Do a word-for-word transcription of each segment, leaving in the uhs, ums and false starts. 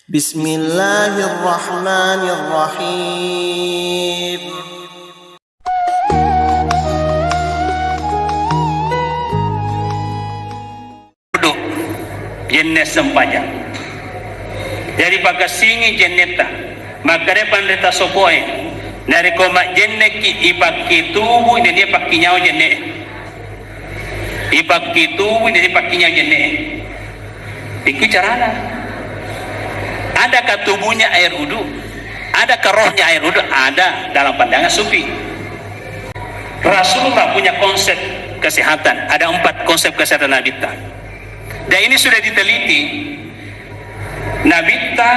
Bismillahirrahmanirrahim. Wudu, jenne sempajang. Jadi, pakessingi jennetta. Makkeda panrita sopoe, narekko majjenneki, ipakkitubu, jadi pakkinyao jenne. Ipakkitubu, jadi pakkinyao jenne. Iku carana. Adakah tubuhnya air wudu? Adakah rohnya air wudu? Ada dalam pandangan sufi. Rasulullah punya konsep kesehatan. Ada empat konsep kesehatan Nabitta. Dan ini sudah diteliti. Nabitta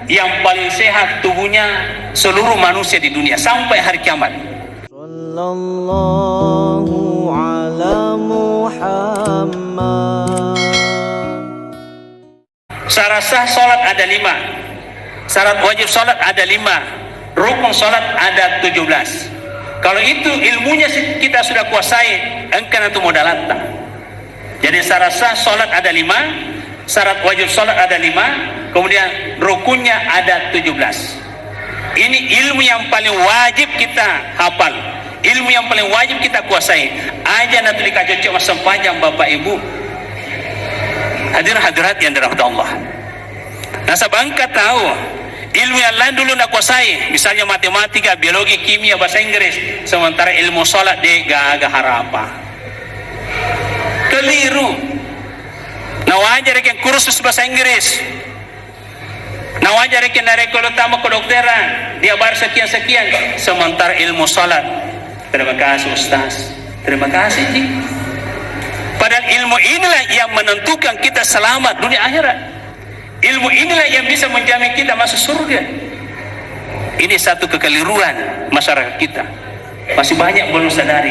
yang paling sehat tubuhnya seluruh manusia di dunia sampai hari kiamat. Sallallahu ala Muhammad. Syarat sah salat ada lima. Syarat wajib salat ada lima. Rukun salat ada tujuh belas. Kalau itu ilmunya si-, kita sudah kuasai, engka natu modalatta. Jadi, syarat sah salat ada lima, syarat wajib salat ada lima, kemudian rukunnya ada tujuh belas. Ini ilmu yang paling wajib kita hafal. Ilmu yang paling wajib kita kuasai. Aja natu dikacocok massempajang, Bapak Ibu. Hadir hadirat yang dirahmati Allah. Nasaba engka tau ilmu yang lain dulu nakuasai, misalnya matematika, biologi, kimia, bahasa Inggris, sementara ilmu salat de gaga harapa. Keliru. Nawajariki kursus bahasa Inggris. Nawajariki narekko lo tama kedokteran, dia bayar sekian-sekian. Sementara ilmu salat, terima kasih Ustaz. Terima kasih, Ji. Padahal ilmu inilah yang menentukan kita selamat dunia akhirat. Ilmu inilah yang bisa menjamin kita masuk surga. Ini satu kekeliruan masyarakat kita. Masih banyak belum sadari.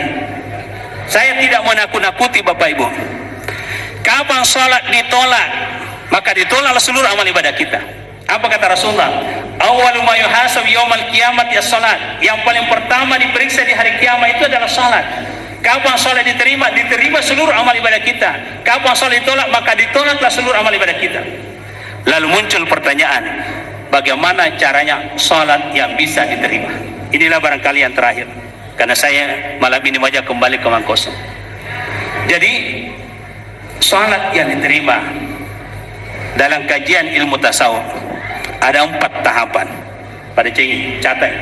Saya tidak menakut-nakuti Bapak Ibu. Kapan salat ditolak, maka ditolaklah seluruh amal ibadah kita. Apa kata Rasulullah? "Awwalu ma yuhasabu yaumal qiyamati as-salat." Yang paling pertama diperiksa di hari kiamat itu adalah salat. Kapan salat diterima? Diterima seluruh amal ibadah kita. Kapan salat ditolak? Maka ditolaklah seluruh amal ibadah kita. Lalu muncul pertanyaan, bagaimana caranya salat yang bisa diterima? Inilah barangkali yang terakhir, karena saya malam ini mau kembali ke Mangkosong. Jadi, salat yang diterima dalam kajian ilmu tasawuf ada empat tahapan. Pada cengeng, catat.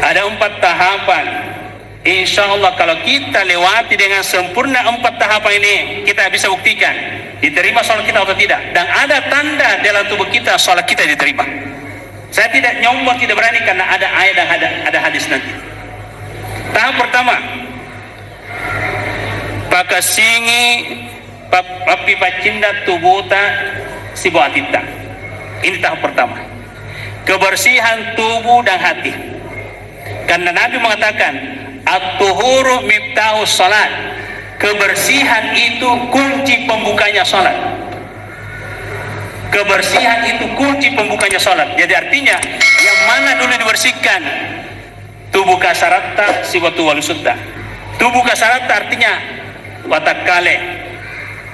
Ada empat tahapan. Insya Allah, kalau kita lewati dengan sempurna empat tahapan ini, kita bisa buktikan diterima sholat kita atau tidak. Dan ada tanda dalam tubuh kita sholat kita diterima. Saya tidak nyombong, tidak berani karena ada ayat dan ada, ada hadis nanti. Tahap pertama, pakessingi pap-, pappipaccinna tubuta sibawa atitta. Ini tahap pertama. Kebersihan tubuh dan hati. Karena Nabi mengatakan, "At-tuhuru miftahu salat." Kebersihan itu kunci pembukanya salat. Kebersihan itu kunci pembukanya salat. Jadi artinya, yang mana dulu dibersihkan? Tubuh kasaratta sibawa tubuh halusutta. Tubuh kasaratta artinya watakkale,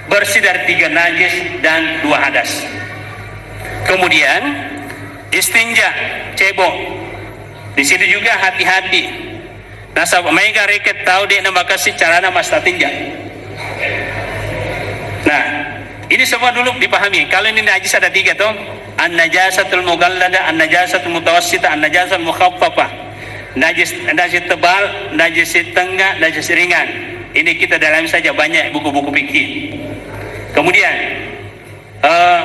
bersih dari tiga najis dan dua hadas. Kemudian istinja, cebok. Di situ juga hati-hati. Nasaba maega rekeng tau de'na makessing carana massatinja. Nah, ini semua dulu dipahami. Kalau ini najis ada tiga toh. An-najasatul mughallada, an-najasatul mutawassita, an-najasatul mukhaffafah. Najis, najis tebal, najis tengnga, najis ringan. Ini kita dalami saja, banyak buku-buku fikih. Kemudian, eh,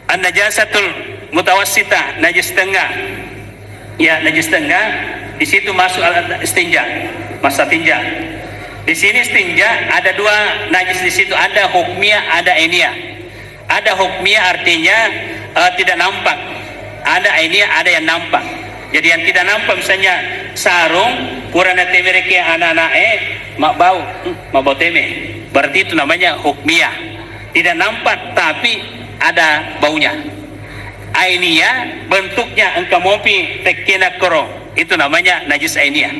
an-najasatul mutawassita, najis tengnga. Ya, najis tengnga, di situ masuk al-, istinja, massatinja. Di sini istinja ada dua najis di situ, ada hukmiyah, ada ainiyah. Ada hukmiyah artinya, eh, tidak nampak. Ada ainiyah, ada yang nampak. Jadi yang tidak nampak misalnya sarung, purana temereke anak-anak, eh, mabbau, hmm, mabbau teme. Berarti itu namanya hukmiyah. Tidak nampak tapi ada baunya. Ainiyah bentuknya engka mopi tekkena koro. Itu namanya najis ainiyah.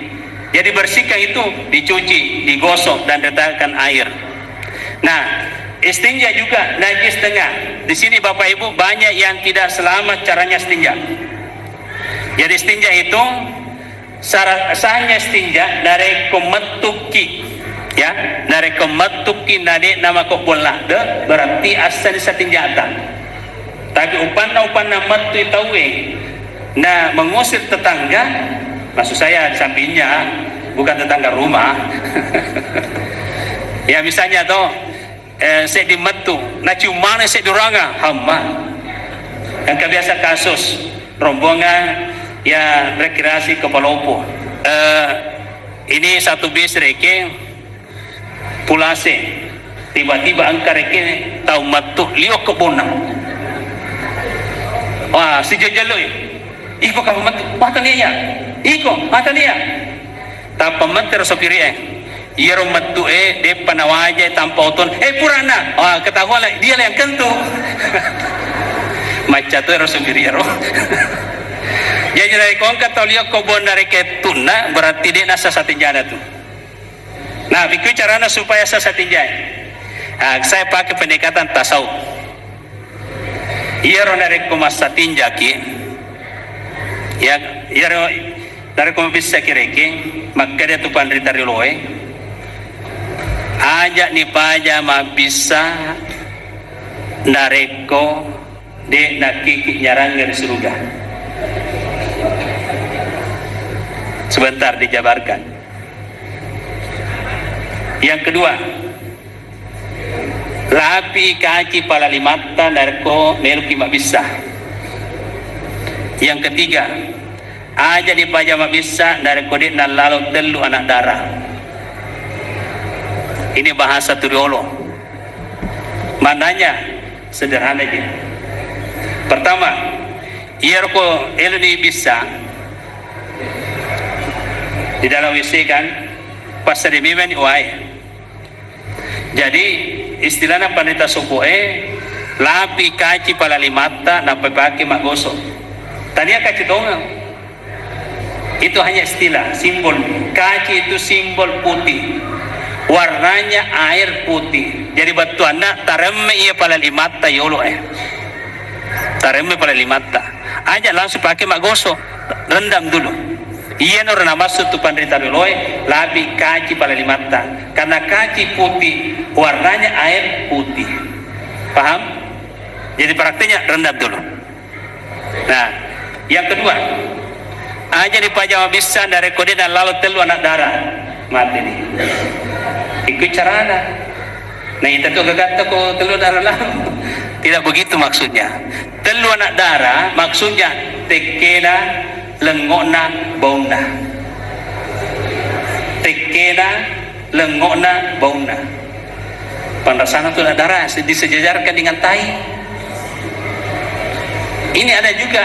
Jadi bersihkan itu, dicuci, digosok, dan retakan air. Nah, Istinja juga najis tengah. Di sini Bapak Ibu banyak yang tidak selamat caranya istinja. Jadi istinja itu sara-, sahnya istinja narekko mettukki, ya, narekko mettukki na de' namako bolla de', berarti assani satinjata. Tapi upanna-upanna mettui tauwe na mengusir tetangga, maksud saya di sampingnya, bukan tetangga rumah. Ya misalnya toh, eh, seddi mettu, nacium maneng seddi oranga, hamma. Engka biasa kasus rombongan ya rekreasi ke Palopo. Eh, ini satu bis rekeng pulase, tiba-tiba engka rekeng tau mettu liok ke bona. Wah, si jajalloi. Iko kamu mettu, mata nia. Iko, mata nia. Tappa mettero sopiri e. Iyaro mettu e, deppa nawajai tanpa oton. Eh, purana. Wah, ketahuan lah, dia yang kentu. Macca tu ero sopiri ero. Jadi, dari kongka tau liok ko bona rekeng tunna, berarti de' nasa satinjana tu. Nah, pikir carana supaya sasa tinjai. Ah, saya pakai pendekatan tasawuf. Iyaro narekko massatinjaki, ya, iyaro narekko mabbissaki rekeng, makkeda tu panrita rioloe, aja' nipaja mabbissa narekko de' nakkiki nyarang ri suruga. Sebentar dijabarkan. Yang kedua, lapi kaci pala limatta narekko meloki mabbissa. Yang ketiga, aja' dipaja mabbissa narekko de' nallalo tellu anak dara. Ini bahasa tu riolo. Maknanya sederhana aja. Pertama, iyaro ko elo ni bissa di dalam W C kan, passadi memang ni wae. Jadi, istilahna panrita sopo'e, lapi kaci pala limatta, nappa pake maggosok. Tania kaci tongeng. Itu hanya istilah, simbol. Kaci itu simbol putih. Warnanya air putih. Jadi, bettuanna taremme iya pala limatta yolo, eh. Taremme pala limatta. Aja' langsung pake maggosok. Rendam dulu. Iyanaro namaksud tu panrita rioloe, lapi kaci pala limatta. Karena kaci putih, warnanya air putih. Paham? Jadi prakteknya rendam dulu. Nah, yang kedua, aja' dipaja mabbissa narekko de' nallalo tellu anak dara. Mate ni. Ikut carana. Nah, itu tu gagatta ko tellu anak dara lalo. Tidak begitu maksudnya. Tellu anak dara maksudnya tekkena, lengngo'na, baunna. Tekkena, lengngo'na, baunna. Panrasana tu anak dara disejajarkan dengan tai. Ini ada juga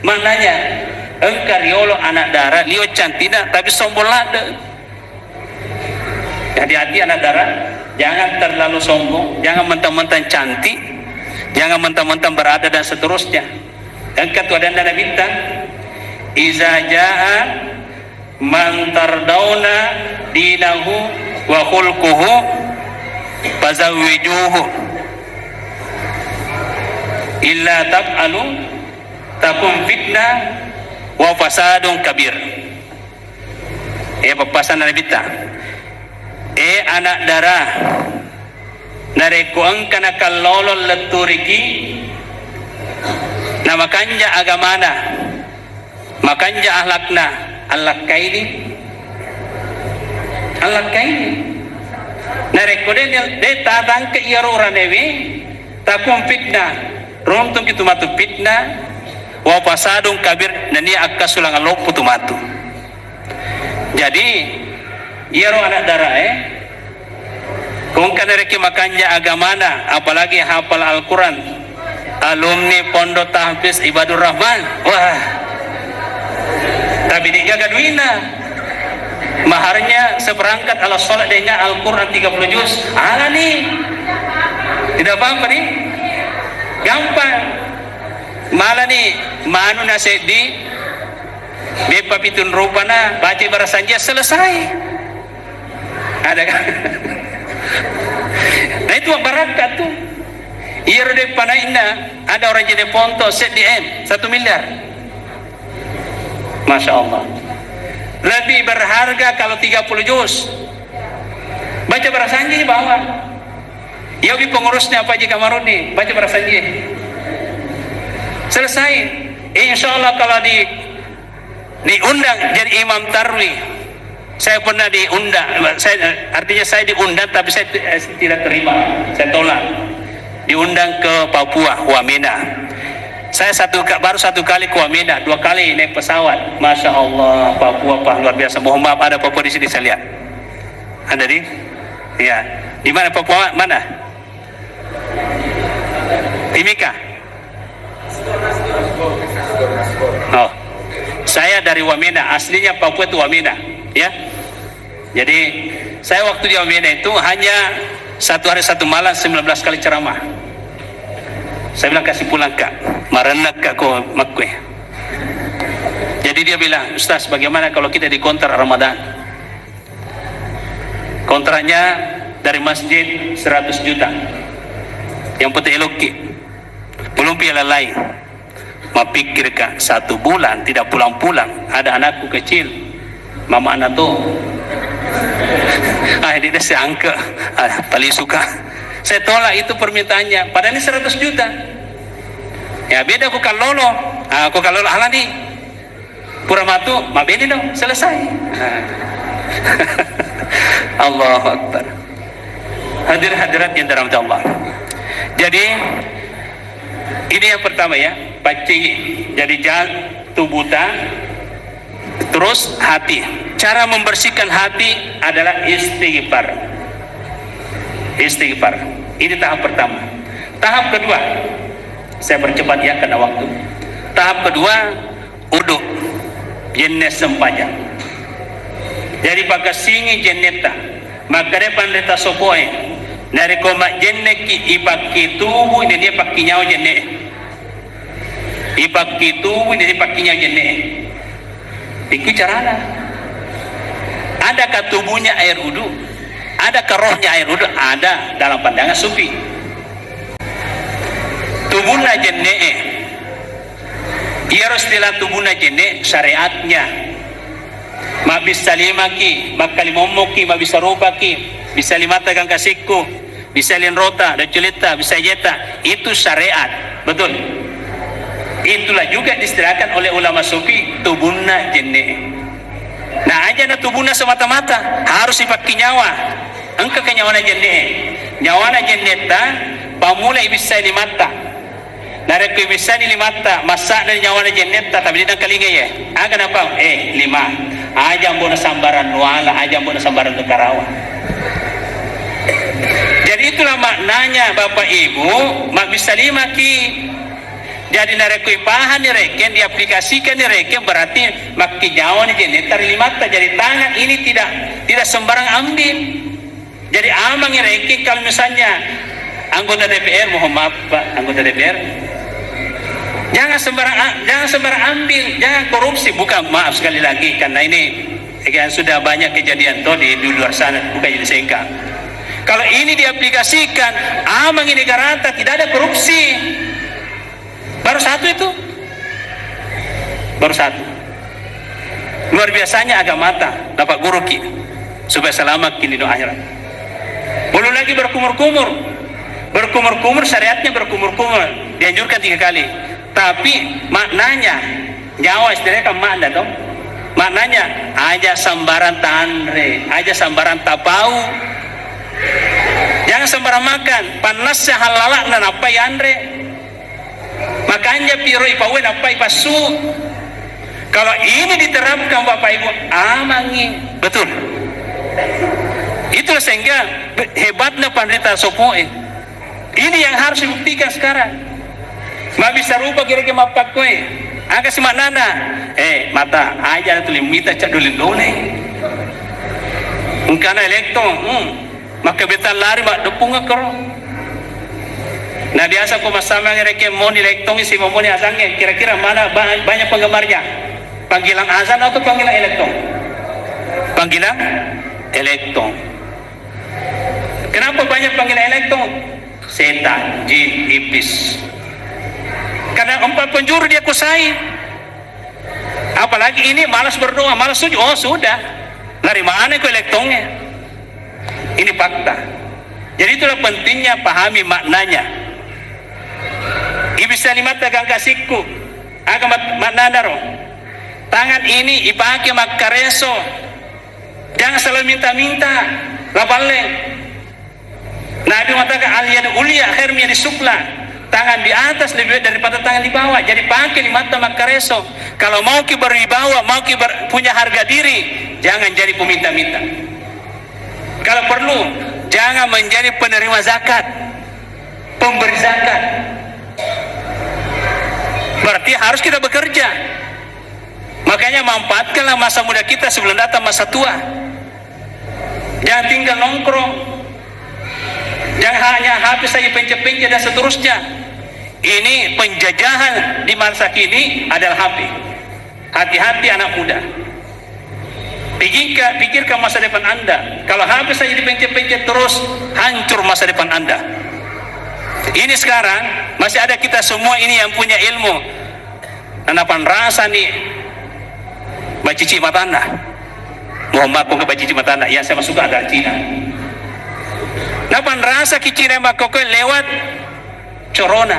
maknanya, engka riolo anak dara, liok cantikna, tapi sombong ladde. Hati-hati anak dara, jangan terlalu sombong, jangan mentang-mentang cantik, jangan mentang-mentang berada dan seterusnya. Engka tu adanna Nabitta, "Iza jaa man tardauna dinahu wa khulquhu fazawwijuhu. Illa taf'alu takun fitnah wa fasadun kabir." Eh, pappasanna Nabitta. Eh, anak dara, narekko engka nakallolo letturiki, namakanja agamana, makanja akhlakna, allakkaini. Allakkaini. Narekko de, de tatangke iyaro uranewe, takun fitnah, runtungki tu matu fitnah, wa fasadun kabir, nennia akkasulang loppo tu matu. Jadi, iyaro anak darae, ko engka narekki makanja agamana, apalagi hafal Al-Quran, alumni Pondok Tahfiz Ibadur Rahman, wah, tapi degaga duina. Maharnya seperangkat alat sholat dengan Al-Quran tiga puluh juz, alani. Tidak apa-apa nih, gampang. Malani, manu naseddi, beppa pitung rupana, baca barasanjia, selesai. Ada kan? Nah, itu barakka tu. Iyaro de' panainna, ada orang jadi ponto, seddi M, satu miliar. Masya Allah. Lebih berharga kalau tiga puluh juz. Baca barasanji bawa. Yogi pengurusnya Pak Haji Kamarudin, baca barasanji. Selesai. Insya Allah kalau di, diundang jadi imam tarwi. Saya pernah diundang, saya, artinya saya diundang tapi saya ti-, eh, tidak terima, saya tolak. Diundang ke Papua, Wamena. Saya satu ka-, baru satu kali ke Wamena, dua kali naik pesawat. Masya Allah, Papua, Pak, luar biasa. Mohon maaf, ada Papua di sini saya lihat. Ada di? Ya. Di mana Papua? Mana? Timika? Oh. Saya dari Wamena, aslinya Papua itu Wamena, ya. Jadi, saya waktu di Wamena itu hanya satu hari satu malam sembilan belas kali ceramah. Saya bilang, "Kasih pulang, Kak. Marenna, Kak, ko makkue." Jadi dia bilang, "Ustaz, bagaimana kalau kita dikontrak Ramadan?" Kontraknya dari masjid seratus juta. Yang penting eloki. Belum piala lain. Mapikkirka, satu bulan tidak pulang-pulang, ada anakku kecil, mama anak tuh. Ah, ini dah siangke. Ah, paling suka. Saya tolak itu permintaannya. Padahal ini seratus juta. Ya, beda ku kallolo. Ah, ku kallolo alani. Pura matu, mabene dong, selesai. Allahu Akbar. Hadir hadirat yang dirahmati Allah. Jadi, ini yang pertama ya, paccing. Jadi, jantung buta, terus hati. Cara membersihkan hati adalah istighfar. Istighfar. Ini tahap pertama. Tahap kedua, saya percepat ya karena waktu. Tahap kedua, udu, jenne sempajang. Jadi pakessingi jennetta. Makkeda panrita sopoe, narekko majjenneki ipakkitubu, jadi pakkinyawa jenne. Ipakkitubu, jadi pakkinyawa jenne. Iku carana. Adakah tubuhnya air udu? Adakah rohnya air udu? Ada dalam pandangan sufi. Tubunna jenne'e. Iyaro istilah tubunna jenne syariatnya. Mabbissa limaki, makkalimommoki, mabbissa rupaki, bisa limata gangkasikku, bisa linrota, docculitta, bisa jetta. Itu syariat. Betul? Itulah juga diistilahkan oleh ulama sufi tubunna jenne. Nah, aja na tubunna semata-mata, harus dipakki nyawa. Engka ke nyawana jenne. Nyawana jennetta, pammulai bissai limatta. Narekko ibissani limatta, massa'na nyawana jennetta, tapi de' nengkalinga ye. Aga napau? Eh, lima. Aja ambo'na sambarang nuala, aja ambo'na sambarang nukarawa. Jadi itulah maknanya Bapak Ibu, mabbissa limaki. Jadi narekko ipahani rekeng, diaplikasikan ni rekeng, berarti makkinyawa ni jennetta ri limatta. Jadi tangan ini tidak, tidak sembarang ambil. Jadi amangi rekeng kalau misalnya anggota D P R, mohon maaf Pak, anggota D P R, jangan sembarang a-, jangan sembarang ambil, jangan korupsi, bukan, maaf sekali lagi, karena ini kan sudah banyak kejadian toh di, di luar sana, bukan jadi sengkang. Kalau ini diaplikasikan, amangi negarata, tidak ada korupsi. Baru satu itu. Baru satu. Luar biasanya agamata, dapat guruki, supaya selamat ki lino akhirat. Belum lagi berkumur-kumur. Berkumur-kumur, syariatnya berkumur-kumur. Dianjurkan tiga kali. Tapi maknanya, nyawa istilahnya kan makna toh. Maknanya, aja sambarang tanre, aja sambarang tapau. Jangan sembarang makan. Panasnya halalakna nappai anre. Makanja piro ipauwe nappai passu. Kalau ini diterapkan Bapak Ibu, amangi. Betul. Itulah sehingga hebatnya panrita sopoe. Ini yang harus dibuktikan sekarang. Mabbissa rupa kira-kira mappakkoe. Aga si maknana? Eh, mata aja tu limita cak dole-dole. Engkana elektong, hmm. Makkebetang lari maddeppung koro. Nah, biasa ko massamang rekeng moni elektong, si mamoni azange, kira-kira mana ba-, banyak penggemarnya? Panggilan azan atau panggilan elektong? Panggilan elektong. Kenapa banyak panggil elektong? Setan, jin, iblis. Karena empat penjuru dia kuasai. Apalagi ini malas berdoa, malas sujud. Oh, sudah. Lari mana ku elektongnya? Ini fakta. Jadi itulah pentingnya pahami maknanya. Ibis lima tagang kasikku. Aga mat-, maknana ro? Tangan ini ipake makkareso. Jangan selalu minta-minta. Lapalle. Nabi mengatakan, "Al yadu ulia khair min yadi sufla." Tangan di atas lebih baik daripada tangan di bawah. Jadi pakai limatta makkareso. Kalau mau ki berwibawa, mau ki ber-, punya harga diri, jangan jadi peminta-minta. Kalau perlu, jangan menjadi penerima zakat, pemberi zakat. Berarti harus kita bekerja. Makanya manfaatkanlah masa muda kita sebelum datang masa tua. Jangan tinggal nongkrong. Jangan hanya H P saja pencet-pencet dan seterusnya. Ini penjajahan di masa kini adalah H P. Hati-hati anak muda. Pikirkan, pikirkan masa depan Anda. Kalau H P saja dipencet-pencet terus, hancur masa depan Anda. Ini sekarang masih ada kita semua ini yang punya ilmu. Nah, napanrasani bacici matanna. Mohon maaf, bukan bacici matanna. Yang saya maksudkan adalah Cina. Napanrasaki Cina makkokkoe lewat corona.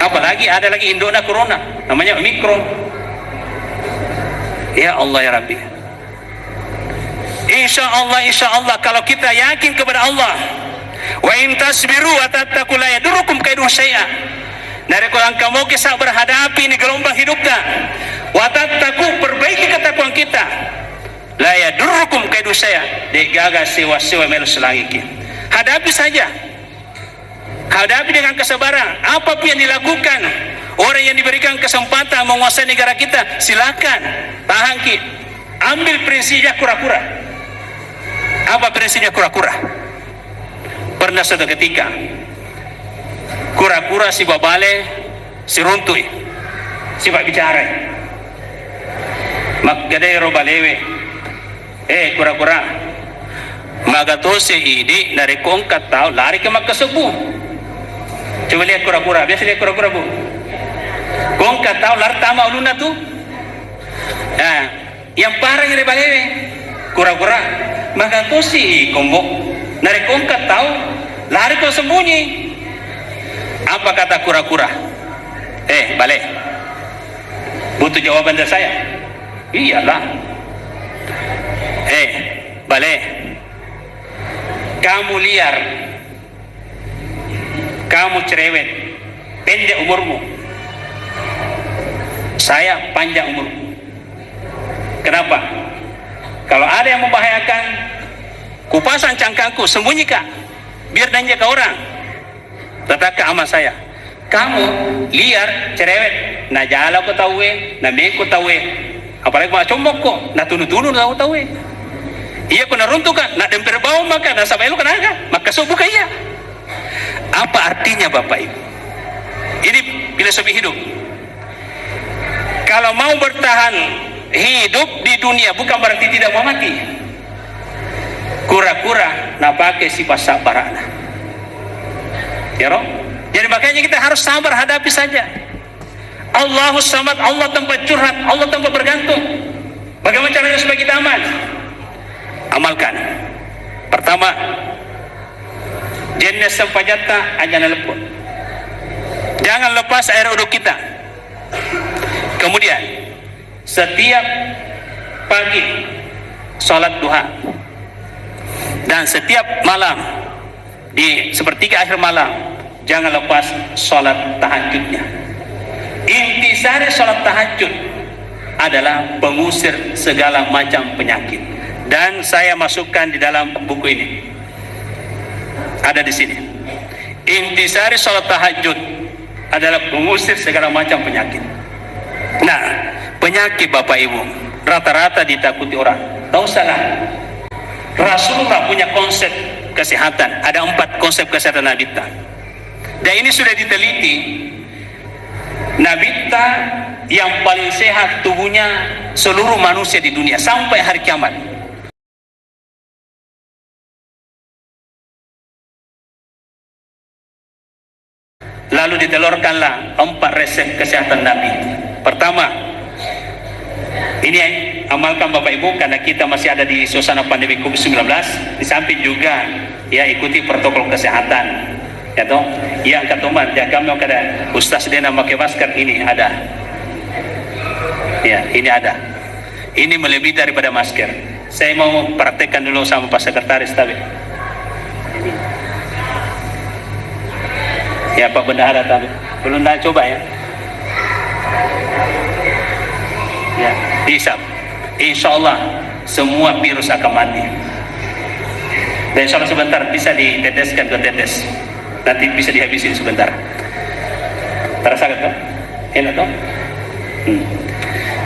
Apalagi ada lagi indokna corona, namanya Omicron. Ya Allah, ya Rabbi. Insya Allah, insya Allah, kalau kita yakin kepada Allah, "Wa in tasbiru wa tattaqu la yadurrukum kaiduhum syai'a." Narekko engka moki sabar hadapi ini gelombang hidupta, "Wa tattaqu," perbaiki ketakwaan kita, "la yadurrukum kaiduhum syai'a," de'gaga sewa-sewa melo selangiki. Hadapi saja. Hadapi dengan kesabaran. Apapun yang dilakukan, orang yang diberikan kesempatan menguasai negara kita, silakan. Tahanki. Ambil prinsipnya kura-kura. Apa prinsipnya kura-kura? Pernah suatu ketika, kura-kura sibawa bale siruntui, sipabbicarai. Makkedai ro balewe, "Eh, kura-kura, maga tosi idi narekko engka tau lari ke makkasebbu?" Coba lihat kura-kura, biasa lihat kura-kura, Bu. Ko engka tau lari tama ulunna tu. Nah, yang pareng ri balewe, "Kura-kura, maga tosi iko, Mbok? Narekko engka tau lari ko sembunyi." Apa kata kura-kura? "Eh, bale, butuh jawaban dari saya?" "Iyalah." "Eh, bale, kamu liar, kamu cerewet, pendek umurmu. Saya panjang umurku. Kenapa? Kalau ada yang membahayakan, kupasang cangkangku, sembunyikan, biar diinjak orang." Katakan ama saya, "Kamu liar, cerewet, najalako tauwe, namekko tauwe. Apalagi maccommokko, natunu-tunu tau-, tauwe. Iya ko naruntuka, nadempere bawang maka, nasaba eloka naga, makkasebbuka iya." Apa artinya, Bapak Ibu? Ini filosofi hidup. Kalau mau bertahan hidup di dunia, bukan berarti tidak mau mati. Kura-kura napake sipasabbara'na. Ya, roh? Jadi, makanya kita harus sabar hadapi saja. Allahu Samad, Allah tempat curhat, Allah tempat bergantung. Bagaimana caranya supaya kita aman? Amalkan. Pertama, jenne sempajatta aja nalepon. Jangan lepas air wudhu kita. Kemudian, setiap pagi sholat duha dan setiap malam di sepertiga akhir malam, jangan lepas sholat tahajudnya. Intisari sholat tahajud adalah pengusir segala macam penyakit. Dan saya masukkan di dalam buku ini. Ada di sini. Intisari sholat tahajud adalah pengusir segala macam penyakit. Nah, penyakit, Bapak Ibu, rata-rata ditakuti orang. Tahu salah. Rasulullah punya konsep kesehatan. Ada empat konsep kesehatan Nabitta. Dan ini sudah diteliti. Nabitta yang paling sehat tubuhnya seluruh manusia di dunia sampai hari kiamat. Lalu ditelurkanlah empat resep kesehatan Nabi. Pertama, ini amalkan Bapak Ibu, karena kita masih ada di suasana pandemi covid sembilan belas, di samping juga, ya, ikuti protokol kesehatan. Ya toh? Ya, angkat tombol, jaga mau kada ustaz dia nak pakai masker, ini ada. Ya, ini ada. Ini melebihi daripada masker. Saya mau praktekkan dulu sama Pak Sekretaris tadi. Ya, Pak Bendahara tadi. Belum dah coba ya? Ya, bisa. Insya Allah semua virus akan mati. Dan insya Allah sebentar bisa diteteskan dua tetes. Nanti bisa dihabisin sebentar. Terasa kan, toh? Enak, toh? Hmm.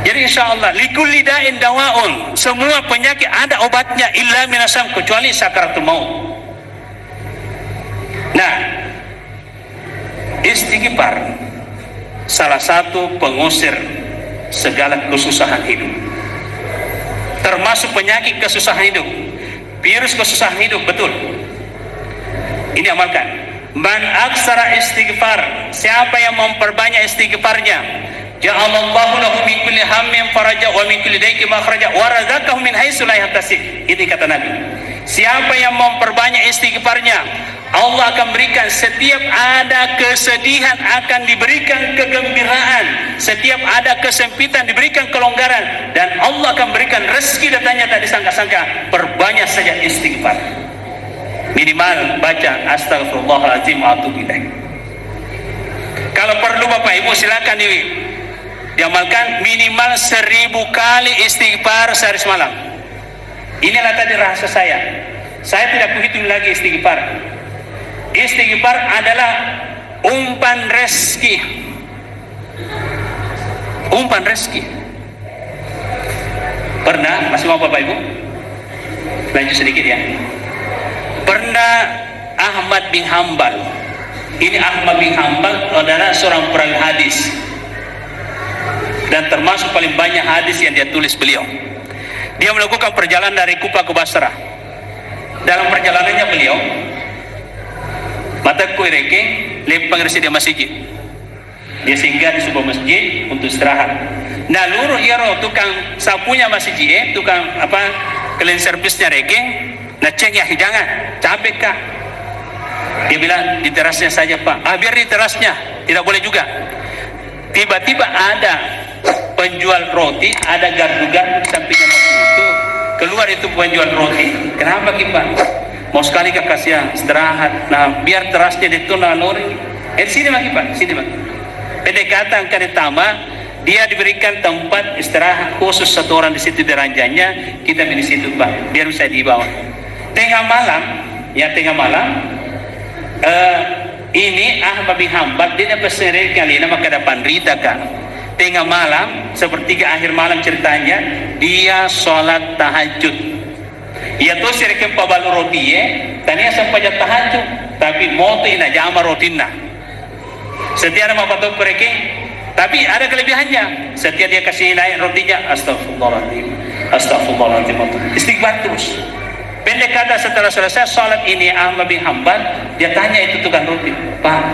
Jadi insya Allah, likulli da'in dawaun, semua penyakit ada obatnya, illa minasam, kecuali sakaratul maut. Nah, istighfar salah satu pengusir segala kesusahan hidup. Termasuk penyakit kesusahan hidup, virus kesusahan hidup, betul. Ini amalkan. Man aksara istighfar, siapa yang memperbanyak istighfarnya, ja'alallahu lahu min kulli hammin faraja wa min kulli daikin makhraja wa razaqahu min haitsu la yahtasib. Ini kata Nabi. Siapa yang memperbanyak istighfarnya, Allah akan berikan, setiap ada kesedihan akan diberikan kegembiraan, setiap ada kesempitan diberikan kelonggaran, dan Allah akan berikan rezeki datangnya tak disangka-sangka. Perbanyak saja istighfar. Minimal baca, "Astagfirullahaladzim wa atubu ilaih." Kalau perlu Bapak Ibu silakan di-, diamalkan minimal seribu kali istighfar sehari semalam. Inilah tadi rahasia saya. Saya tidak kuhitung lagi istighfar. Istighfar adalah umpan rezeki. Umpan rezeki. Pernah, masih mau Bapak Ibu? Lanjut sedikit ya. Pernah Ahmad bin Hambal. Ini Ahmad bin Hambal adalah seorang perawi hadis. Dan termasuk paling banyak hadis yang dia tulis beliau. Dia melakukan perjalanan dari Kufa ke Basrah. Dalam perjalanannya beliau, matekku irekeng, lempang ri sedia masjid. Dia singgah di sebuah masjid untuk istirahat. Nah, lurus iyaro tukang sapunya masjid, eh, tukang apa, clean service-nya rekeng, nah, ceng ya, jangan, capek kak. Dia bilang, "Di terasnya saja, Pak." "Ah, biar di terasnya." Tidak boleh juga. Tiba-tiba ada penjual roti, ada gardu-gardu di sampingnya masjid itu. Keluar itu penjual roti, "Kenapa ki, Pak?" "Mau sekali kak kasih istirahat." "Nah, biar terasnya itu nalori." "Eh, sini maki, Pak, sini maki." Pendekatan kade tama, dia diberikan tempat istirahat khusus satu orang di situ di ranjangnya, kita di situ, Pak, biar bisa dibawa. Tengah malam, ya, tengah malam, eh, ini Ahmad bin Hambal, dia dapat sendiri kali ini maka dapat berita, Kak. Tengah malam, sepertiga akhir malam ceritanya, dia sholat tahajud. Iya to sirekeng pabalu rotie, tania sempajang tahajud, tapi moto ina jama rotinna. Setia ada mapatokko rekeng, tapi ada kelebihannya. Setia dia kasih naik rotinya, "Astagfirullahaladzim, astagfirullahaladzim." Istighfar terus. Pendek kata, setelah selesai sholat ini, Ahmad bin Hambal, dia tanya itu tukang roti, "Pak,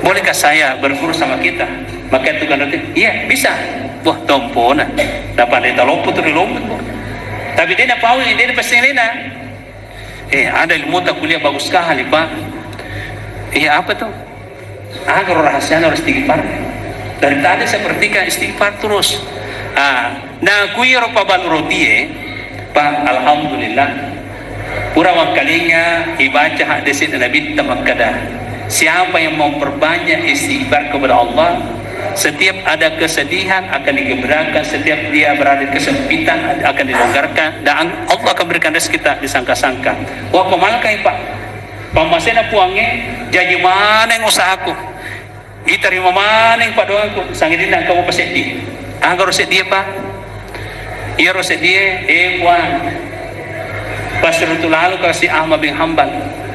bolehkah saya berguru sama kita?" Maka tukang roti, "Iya, bisa." Wah, tompona. Dapat dia talompo tu di lompo. Tapi dia nak tahu, dia nak pesen lena. Eh, ada ilmu tak kuliah bagus sekali, Pak. Iya, apa tuh? Agaro rahasiana harus istighfar. Dari tadi saya perhatikan istighfar terus. Ah, nah, kui ro pabalu rotie, Pak, alhamdulillah. Pura wangkalinga ibaca hadis Nabi tamakkada. Siapa yang memperbanyak istighfar kepada Allah, setiap ada kesedihan akan digembirakan, setiap dia berada di kesempitan akan dilonggarkan, dan Allah akan berikan rezeki tak disangka-sangka. Wah, pamalkai, Pak. Pammasena Puangnge, jaji maneng usahaku. Itarima maneng paddoangku, sangidinna engka mupa seddi. Agaro seddie, Pak? Iyaro seddie, eh, Puang. Pasiruntu lalo kasi Ahmad bin Hambal.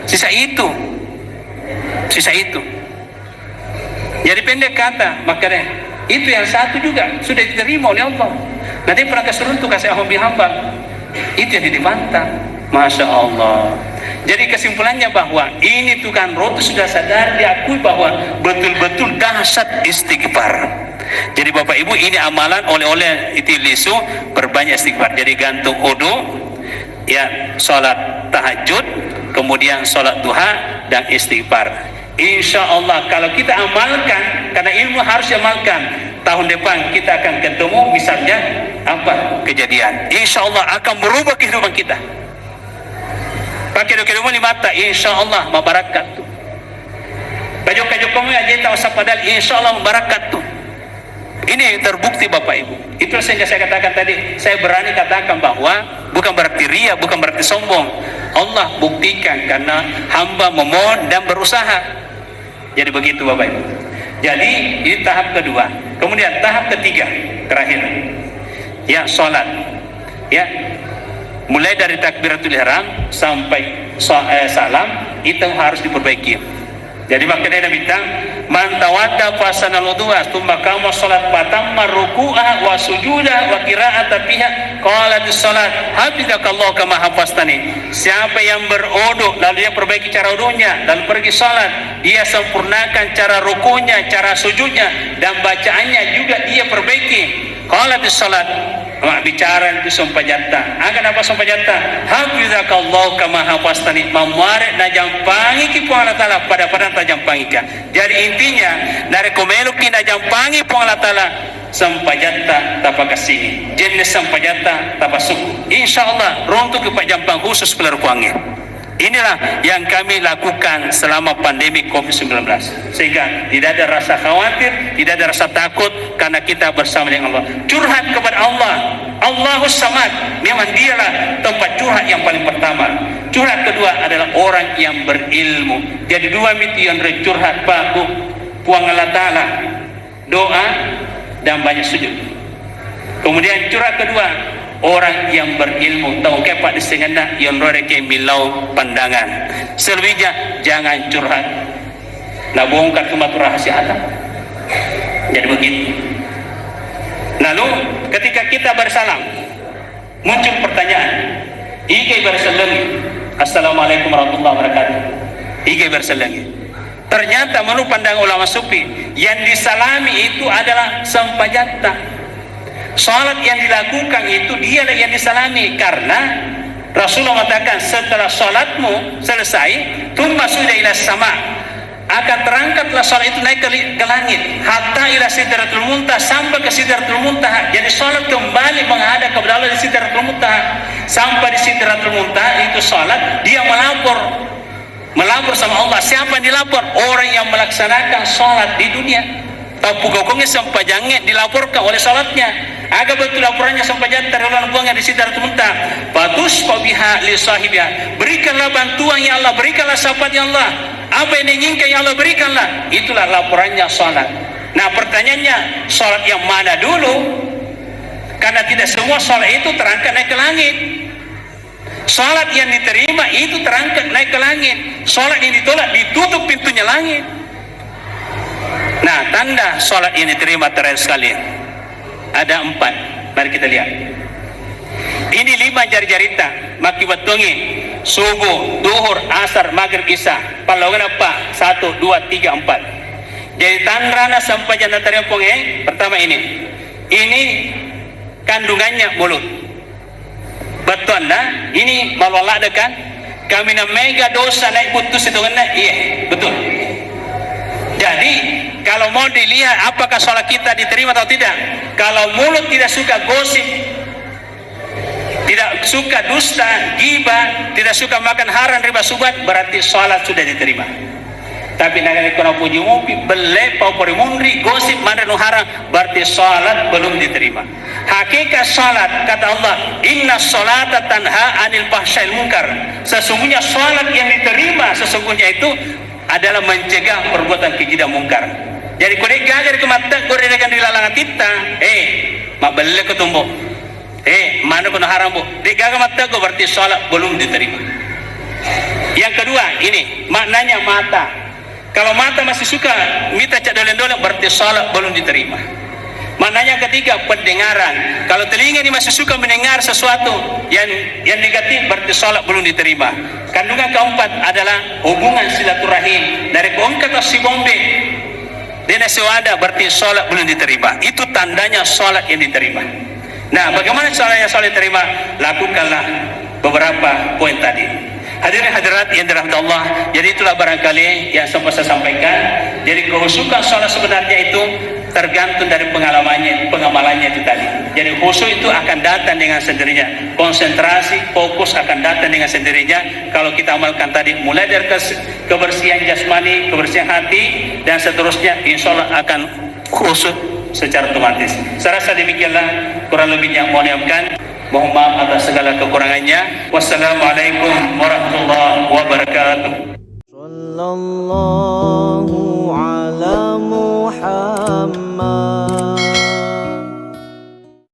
Sisa itu. Sisa itu. Jadi pendek kata, makanya itu yang satu juga sudah diterima oleh Allah. Nanti pernah keseruntuk kasih Ahmad bin Hambal. Itu yang dipantang. Masya Allah. Jadi kesimpulannya bahwa ini tukang roti sudah sadar, diakui bahwa betul-betul dahsyat istighfar. Jadi Bapak Ibu, ini amalan oleh-oleh itu lisu, perbanyak istighfar. Jadi gantung udu, ya, sholat tahajud, kemudian sholat duha dan istighfar. Insya Allah kalau kita amalkan, karena ilmu harus diamalkan, tahun depan kita akan ketemu misalnya apa kejadian. Insya Allah akan berubah kehidupan kita. Pakai doke-doke mata, insya Allah mabarakat tu. Kajo-kajo kamu aja tahu sapadal, insya Allah mabarakat tu. Ini terbukti Bapak Ibu. Itu sehingga saya katakan tadi, saya berani katakan bahwa bukan berarti ria, bukan berarti sombong. Allah buktikan karena hamba memohon dan berusaha. Jadi begitu Bapak Ibu. Jadi ini tahap kedua. Kemudian tahap ketiga, terakhir. Ya, sholat. Ya. Mulai dari takbiratul ihram sampai so- eh, salam itu harus diperbaiki. Jadi makanya Nabi bilang, "Man tawadda fasana wudu'a, tsumma qama sholat fatamma ruku'a wa sujuda wa qira'ata fiha, qalat sholat, hafizakallahu kama hafastani." Siapa yang berudu lalu dia perbaiki cara udunya, lalu pergi sholat, dia sempurnakan cara rukunya, cara sujudnya, dan bacaannya juga dia perbaiki. Qalatis salat, ma bicara itu sempajatta. Aga napa sempajatta? Hafizakallahu kama hafastani. Mamuare najampangiki Puang Allah Taala pada-pada tajampangika. Jadi intinya, narekko meloki najampangi Puang Allah Taala, sempajatta tapakassingi. Jenis sempajatta tapasukku. Insya Allah, runtuki pajjampang khusus keluar Puangnge. Inilah yang kami lakukan selama pandemi covid sembilan belas. Sehingga tidak ada rasa khawatir, tidak ada rasa takut karena kita bersama dengan Allah. Curhat kepada Allah. Allahus Samad. Memang dialah tempat curhat yang paling pertama. Curhat kedua adalah orang yang berilmu. Jadi dua miti yang curhat, Pak, Bu, Puang Allah Taala. Doa dan banyak sujud. Kemudian curhat kedua, orang yang berilmu, tau ke Pak disengenna yonrore ke milau pandangan. Selebihnya jangan curhat. Nah, bongkar cuma tu rahasia hati. Jadi begitu. Lalu ketika kita bersalam, muncul pertanyaan, igai berselengi, "Assalamualaikum warahmatullahi wabarakatuh." Igai berselengi. Ternyata menurut pandangan ulama sufi, yang disalami itu adalah sempajatta. Salat yang dilakukan itu dialah yang disalami, karena Rasulullah mengatakan, "Setelah salatmu selesai, tsumma su'ida ila sama." Akan terangkatlah salat itu naik ke, li- ke langit, hatta ila sidratul muntaha, sampai ke sidratul muntaha. Jadi salat kembali menghadap kepada Allah di sidratul muntaha. Sampai di sidratul muntaha itu salat, dia melapor, melapor sama Allah. Siapa yang dilapor? Orang yang melaksanakan salat di dunia. Tappu gaukengnge sempajangnge dilaporkan oleh salatnya. Aga betul laporannya sempajatta ri lalenna Puang di sidratul muntaha? Fatusfa biha li sahibiha. Berikanlah bantuan ya Allah, berikanlah syafaat ya Allah. Apa yang diinginkan, ya Allah, berikanlah. Itulah laporannya salat. Nah, pertanyaannya, salat yang mana dulu? Karena tidak semua salat itu terangkat naik ke langit. Salat yang diterima itu terangkat naik ke langit. Salat yang ditolak ditutup pintunya langit. Nah, tanda salat yang diterima terakhir sekali ada empat. Mari kita lihat. Ini lima jari-jarita, makkibettuangngi subuh, duhur, asar, maghrib, isya. Pallawangenna eppa, satu, dua, tiga, empat. Jadi tanrana sempajang natarima Puangnge, pertama ini. Ini kandungannya mulut. Bettuanna, ini malu ladde kan? Kaminang mega dosa naik buttu sitongenna, iya, betul. Jadi, kalau mau dilihat apakah sholat kita diterima atau tidak, kalau mulut tidak suka gosip, tidak suka dusta, gibah, tidak suka makan haram, riba, subat, berarti sholat sudah diterima. Tapi narekko napuji mupi, belle, pau pori munri, gosip, manre nu haram, berarti sholat belum diterima. Hakikat sholat, kata Allah, "Inna sholata tanha anil fahsyail munkar." Sesungguhnya sholat yang diterima sesungguhnya itu adalah mencegah perbuatan keji dan mungkar. Jadi, ko de'gaga ri matteggore dengan ri laleng atitta, eh, mabelle ko tumbo. Eh, mana kono haram, Bu? De'gaga matteggore, berarti sholat belum diterima. Yang kedua, ini maknanya mata. Kalau mata masih suka mita cak doleng-doleng, berarti sholat belum diterima. Maknanya ketiga, pendengaran. Kalau telinga ini masih suka mendengar sesuatu yang yang negatif, berarti sholat belum diterima. Kandungan keempat adalah hubungan silaturahim. Dari ko engka tau sibombe, de' nasewada, berarti sholat belum diterima. Itu tandanya sholat yang diterima. Nah, bagaimana caranya sholat diterima? Lakukanlah beberapa poin tadi. Hadirin hadirat yang dirahmati Allah, jadi itulah barangkali yang sempat saya sampaikan. Jadi kehusukan sholat sebenarnya itu tergantung dari pengalamannya, pengamalannya itu tadi. Jadi khusyuk itu akan datang dengan sendirinya. Konsentrasi, fokus akan datang dengan sendirinya kalau kita amalkan tadi, mulai dari kes-, kebersihan jasmani, kebersihan hati, dan seterusnya, insya Allah akan khusyuk secara otomatis. Saya rasa demikianlah kurang lebihnya, mohon dimaafkan. Mohon maaf atas segala kekurangannya. Wassalamualaikum warahmatullahi wabarakatuh. Sallallahu